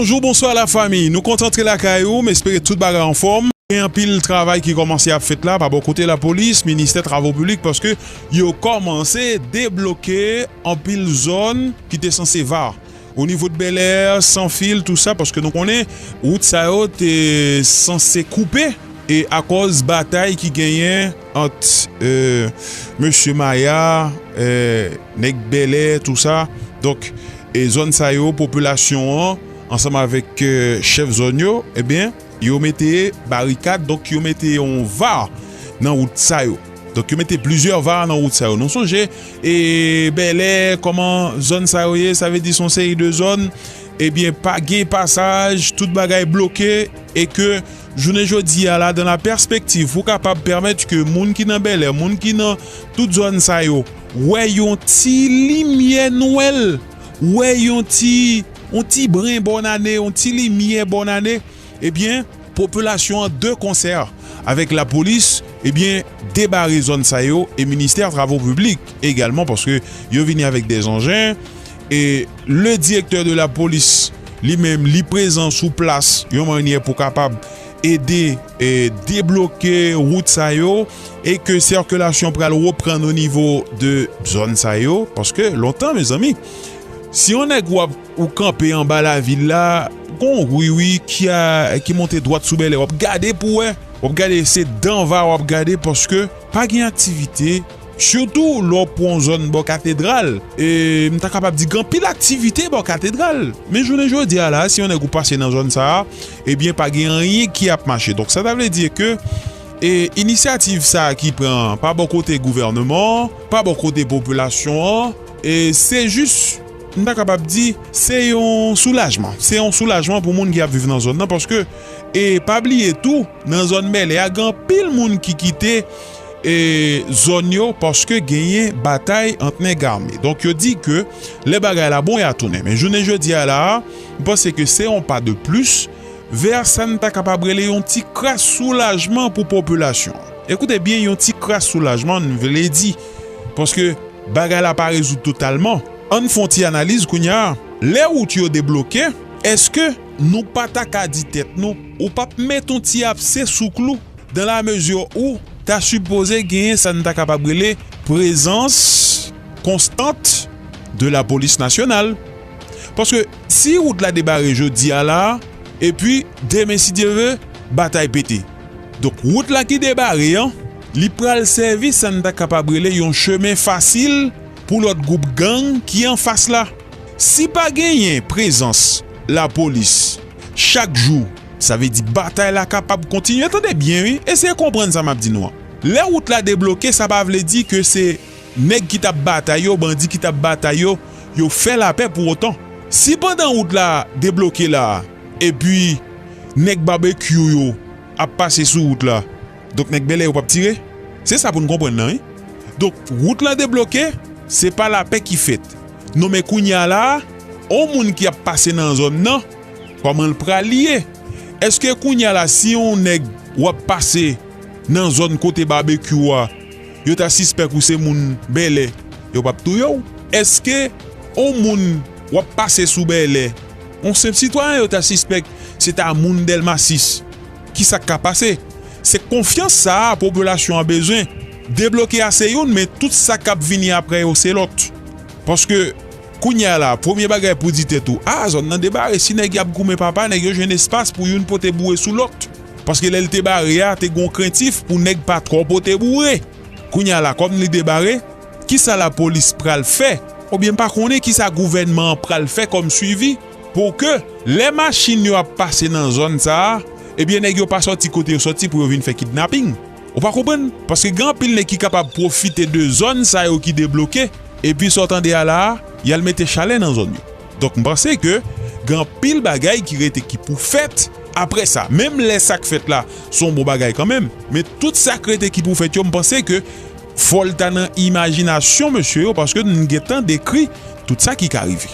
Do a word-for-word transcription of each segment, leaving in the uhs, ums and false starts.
Bonjou, bonswa lafanmi. Nou kontan antre lakay ou, m espere tout bagay anfòm. Gen anpil travay ki kòmanse ap fèt la pa bò kote lapolis, ministè travo piblik, paske yo kòmanse debloke anpil zòn ki te sanse va. O nivo de Bèlè, Sanfil, tou sa, paske nou konnen wout sa yo te sanse koupe e akòz batay ki genyen ant, e, mesye Maya, e, nèg Bèlè, tou sa. Donk, e zòn sa yo, popilasyon an, ansanm avèk, e, chèf zòn yo, ebyen, yo mete barikad, donk yo mete yon va nan wout sa yo. Donk, yo mete plizyè va nan wout sa yo. Nou sonje, e, Bèlè, kòman zòn sa yo ye, sa vle di se yon seri de zòn, ebyen, pa gen pasaj, tout bagay bloke, e ke jounen jodi a la, dan la pèspektiv pou kapab pèmèt ke moun ki nan Bèlè, moun ki nan tout zòn sa yo, wè yon ti limyè nwèl, wè yon ti, yon ti bren bòn ane, yon ti limyè bòn ane, ebyen, popilasyon an de konsè avèk lapolis, ebyen, debare zòn sa yo e ministè travo piblik egalman, paske yo vini avèk de zanjen, e le direktè de lapolis li menm, li prezan sou plas yon mannyè pou kapab ede, e, debloke wout sa yo, e ke sikilasyon pral reprann o nivo de zòn sa yo, paske lontan, mezanmi, si yon nèg w ap, ou kanpe anba lavil la, gon wi wi ki a, ki monte dwat sou Bèlè, w ap gade pou wè, w ap gade, se dan va w ap gade, paske pa gen aktivite, sitou lè w pran yon zòn bò katedral, e m ta kapab di gen anpil aktivite bò katedral. Men jounen jodi a la, si yon nèg ou pase nan zòn sa a, ebyen, pa gen anyen ki ap mache. Donk, sa ta vle di ke, e, inisyativ sa a ki pran pa bò kote gouvènman an, pa bò kote popilasyon an, e se jis, m ta kapab di, se yon soulajman. Se yon soulajman pou moun ki ap viv nan zòn nan, paske, e pa bliye tou, nan zòn Bèlè a, gen anpil moun ki kite, e zòn yo, paske genyen batay ant nèg ame. Donk, yo di ke lè bagay la bon, y a tounen. Men jounen jodi a la, m panse ke se yon pa de plis vè sa n ta kapab rele yon ti kras soulajman pou popilasyon an. Ekoute byen, yon ti kras soulajman, m vle di, paske bagay la pa rezoud totalman. Ann fè yon ti analiz kounye a. Lè wout yo debloke, èske nou pa ta ka di tèt nou, ou p ap met yon ti apse sou klou, dan la mezi ou ta sipoze genyen sa n ta kapab rele prezans konstant de lapolis nasyonal? Paske si wout la debare jodi a la, epi demen, si Dye ve, batay pete. Donk, wout la ki debare an, li pral sèvi sa n ta kapab rele yon chemen fasil pou lòt gwoup gang ki anfas la. Si pa genyen prezans lapolis chak jou, sa vle di batay la kapab kontinye. Tande byen, wi, eseye konprann sa m ap di nou an. Lè wout la debloke, sa pa vle di ke se nèg ki t ap batay yo, bandi ki t ap batay yo, yo fè lapè pou otan. Si pandan wout la debloke la, epi nèg babekyou yo ap pase sou wout la, donk nèg Bèlè yo p ap tire? Se sa pou n konprann nan, wi. Donk, wout lan debloke, se pa lapè ki fèt. Non, men kounye a la, on moun ki ap pase nan zòn nan, kòman l pral ye? Èske kounye a la, si yon nèg w ap pase nan zòn kote babekyou a, yo ta sispèk ou se moun Bèlè, yo p ap touye w? Èske on moun w ap pase sou Bèlè, on senp sitwayen, yo ta sispèk se ta moun Dèlma sis? Ki sa k ka pase? Se konfyans sa a popilasyon an bezwen. Debloke a se youn, men tout sa k ap vini apre yo se lòt. Paske, kounye a la, premye bagay pou di tèt ou, a, zòn nan debare, si nèg y ap goumen papa, nèg yo jwenn espas pou youn pote boure sou lòt. Paske lè l te bare a, te gon krentif pou nèg pa twò pote boure. Kounye a la, kòm li debare, kisa lapolis pral fè? Oubyen m pa konnen kisa gouvènman an pral fè kòm swivi pou ke lè machin yo ap pase nan zòn sa a, ebyen, nèg yo pa sòti kote yo sòti pou yo vin fè kidnaping. Ou pa konprann? Paske gen anpil nèg ki kapab pwofite de zòn sa yo ki debloke, epi sa w tande a la a, y al mete chalè nan zòn yo. Donk, m panse ke gen anpil bagay ki rete ki pou fèt apre sa. Menm lè sa k fèt la, se yon bon bagay kanmenm. Men tout sa k rete ki pou fèt yo, m panse ke fò l ta nan imajinasyon mesye yo, paske n gentan dekri tout sa ki ka rive.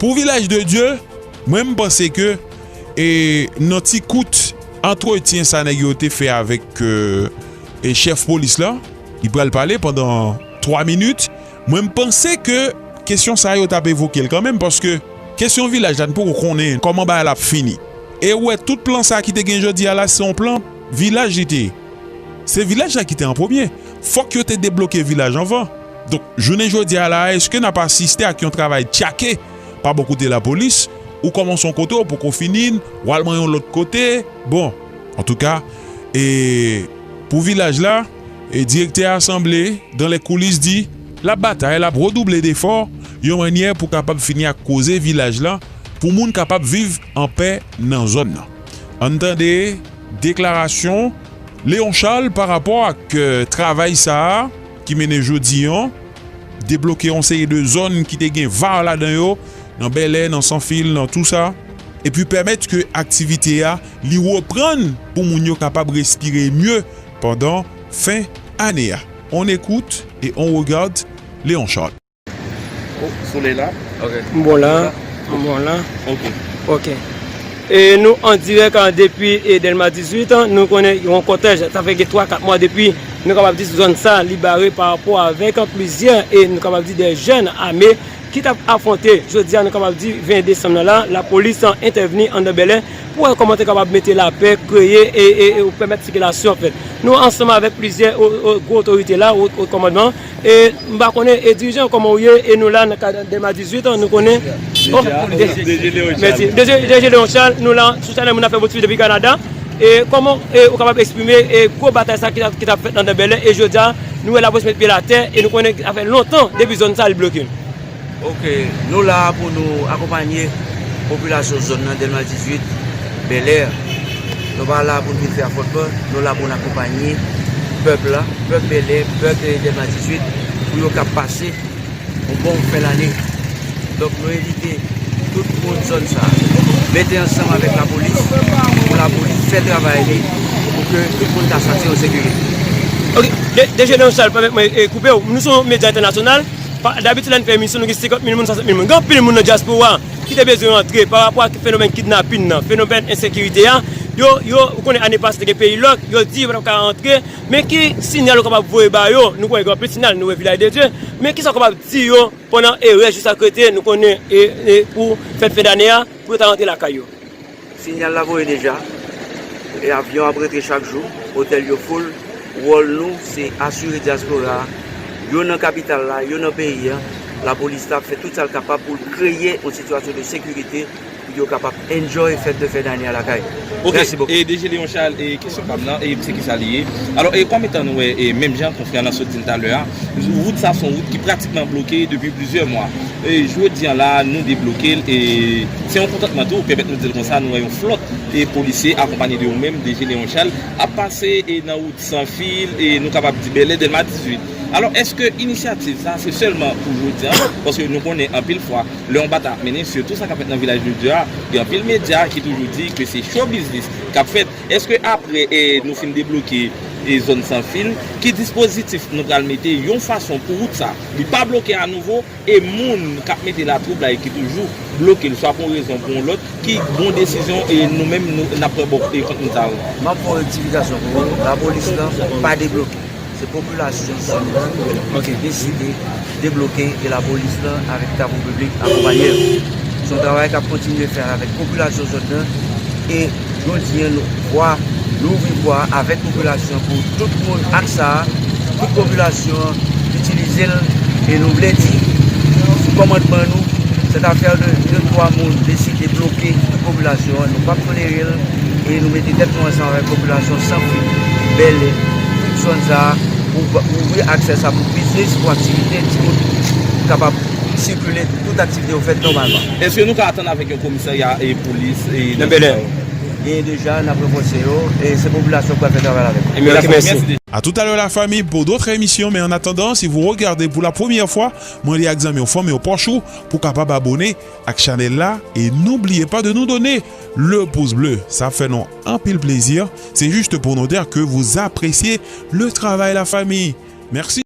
Pou Vilaj de Dye, mwen, m panse ke, e, nan ti kout antretyen sa nèg yo te fè avèk, e, e chèf polis la, li pral pale pandan twa minit. Mwen, m panse ke kesyon sa yo t ap evoke l kanmenm, paske Kesyon vilaj la, n poko konnen kòman bagay la ap fini. E ou wè, tout plan sa ki te gen jodi a la, se yon plan vilaj li te ye. Se vilaj la ki te an premye. Fòk yo te debloke vilaj anvan. Donk, jounen jodi a la, èske n ap asiste ak yon travay tchake pa bò kote lapolis? Ou kòmanse yon kote, ou poko fini, w al manyen yon lòt kote. Bon, antouka, e pou vilaj la, e direktè asanble, dans les coulisses, di l ap batay, l ap redouble defò, yon mannyè pou kapab fini ak koze vilaj la, pou moun kapab viv anpè nan zòn nan. Ann tande deklarasyon Léon Charles pa rapò ak, euh, travay sa a ki mennen jodi an, debloke yon seri de zòn ki te gen var ladan yo, nan Bèlè, nan Sanfil, nan tou sa, epi pèmèt ke aktivite a li reprann pou moun yo kapab respire mye pandan fen ane a. On écoute et on regarde Léon Charles. Oh, solèy la. Ok. M bon la. M bon la. Ok. Ok. E nou an dirèk, a, depi, e, Dèlma dizuit, an, nou konnen yon kòtèj, sa fè gen twa, kat mwa depi, nou kapab di, zòn sa, li bare pa rapò avèk plizyè, e nou kapab di, de jèn ame ki t ap afwonte. Jodi a, nou kapab di, ven desanm nan la, lapolis, an, entèvni anndan Bèlè pou wè kòman te kapab mete lapè, kreye e, e, e pèmèt sikilasyon fèt. Nou ansanm avèk plizyè o, o, gwo otorite la, o, o kòmandman, E m pa konnen, e dirijan, kòman w ye? E nou la nan kad Dèlma dizuit, nou konnen. Oh, D G, D G Léon Charles. Mèsi. D G, D G Léon Charles, nou la sou chanèl Moun ap fè motif depi Kanada. E kòman, e, ou kapab eksprime, e, gwo batay sa ki t ap, ki t ap fèt anndan Bèlè? E jodi a, nou wè lapolis met pye l atè, e nou konnen sa fè lontan depi zòn sa li bloke. Ok, nou la pou nou akonpanye popilasyon zòn nan, Dèlma dizuit, Bèlè. Nou pa la pou n vin fè afwontman, nou la pou n akonpanye pèp la, pèp Bèlè, pèp Dèlma dizuit, pou yo kab pase yon bon fen lane. Donk, nou envite tout moun zòn sa a mete ansanm avèk lapolis, pou lapolis fè travay li, pou ke tout moun ka santi yo an sekirite. Ok, D G Léon Charles, pèmèt mwen, e, koupe w. Nou se yon medya entènasyonal. Pa, dabitid, lè n fè emisyon, nou gen senkant mil moun, swasant mil moun. Gen anpil moun nan dyaspora ki te bezwen rantre pa rapò ak fenomèn kidnapin nan, fenomèn ensekirite a. Yo, yo, ou konnen ane pase te gen peyi lòk, yo di yo pa t ap ka rantre. Men ki siyal ou kapab voye ba yo? Nou konnen gen anpil siyal, nou wè Vilaj de Dye. Men kisa w kapab di yo pandan erè jis ak rete, nou konnen, e, e, pou fèt fen dane a, pou yo ta rantre lakay yo? Siyal la voye deja. E avyon ap rantre chak jou. Otèl yo full. Wòl nou, se asire dyaspora a, yo nan kapital la, yo nan peyi a. Lapolis la ap fè tout sa l kapab pou l kreye yon sitiyasyon de sekirite, pou yo kapab enjoy fèt de fen dane a lakay. Ok, mèsi bokou. E D G Léon Charles, e kesyon pa m nan, e se kisa li ye? Alò, e kòm etan nou wè, e menm jan konfrè an sot di n talè a, wout sa se yon wout ki pratikman bloke depi plizyè mwa. E jodi a la, nou debloke l, e se yon kontantman tou, pèmèt nou di l konsa, nou wè yon flòt e polisye akonpanye de ou menm, D G Léon Charles, ap pase, e nan wout Sanfil, e nou kapab di Bèlè, Dèlma dizuit. Alò, èske inisyativ sa se sèlman pou jodi a? Paske nou konnen anpil fwa, lè yon batay ap mennen, sitou sa k ap fèt nan Vilaj de Dye a, gen anpil medya ki toujou di ke se show business k ap fèt. Èske apre, e, nou fin debloke, e, zòn Sanfil, ki dispozitif nou pral mete yon fason pou wout sa li pa bloke anouvo, e moun k ap mete latwoublay ki toujou bloke l, swa pou yon rezon pou yon lòt, ki bon desizyon, e nou menm, nou, n ap pran bò, e, kont moun sa yo? M ap fè yon rektifikasyon pou ou. Lapolis lan pa debloke. Se popilasyon zòn nan ki deside debloke e lapolis lan avèk travay piblik akonpanye l. Se yon travay k ap kontinye fè avèk popilasyon zòn nan. E jodi a, nou vwa, nou ouvri vwa avèk popilasyon pou tout moun ak sa a, tout popilasyon an itilize l. E nou vle di, sou kòmandman nou, sètafè de, de twa moun deside bloke tout popilasyon an, nou p ap tolere l. E nou mete tèt nou ansanm avèk popilasyon Sanfil, Bèlè, tout zòn sa a, pou ba, ouvri aksè sa pou biznis, pou aktivite, timoun kapab sikile, tout aktivite yo fèt nòmalman. Èske nou ka atann avèk yon komisarya e polis e nan Bèlè? Gen deja, n ap ranfòse yo, e se popilasyon k pral fè travay la avèk nou. Ebyen, ok, mèsi. À tout à l'heure, la famille, pour d'autres émissions, mais en attendant, si vous regardez pour la première fois, mwen li ak zanmi w, fanmi w, pwòch ou, pou kapab abone ak chanèl la, et n'oubliez pas de nous donner le pouce bleu, sa fè nou anpil plezi. C'est juste pour nous dire que vous appréciez le travail, la famille. Merci.